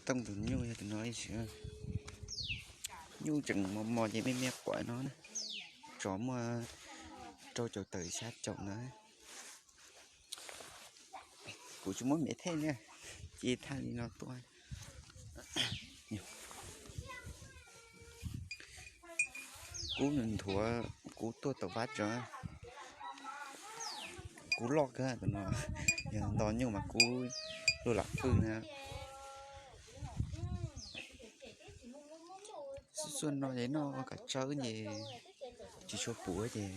Tooj tus nyuj yog tus no ib sim. Nyuj tseem mos mos ces me me quav no na. Tsov muaj rau caum tawm xya caum ntawd. Kuv tsis muab miv thej na, ces thaj li no tuaj. Kub nthuav, kub tuaj tau vab tso. Kub loj kawg tus no, yog nto nyuj mas kub luaj lam pwj na. Xuaj no ces noj kav tsawb ces tsis tshua puv ces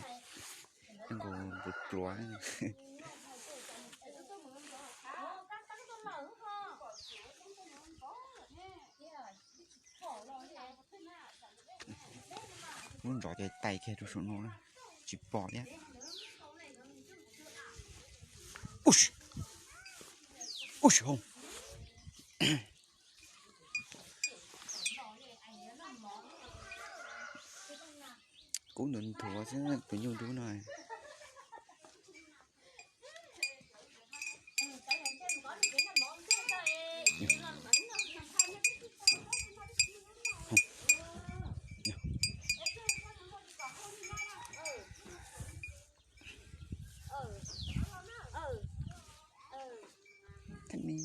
nkaus pluav pluav. Lub ntsov ces tais kiag rau saum no tsis pom thiab. Ub, ub, kub nthuav nthuav xwb tus nyuj dub no. Thaj me,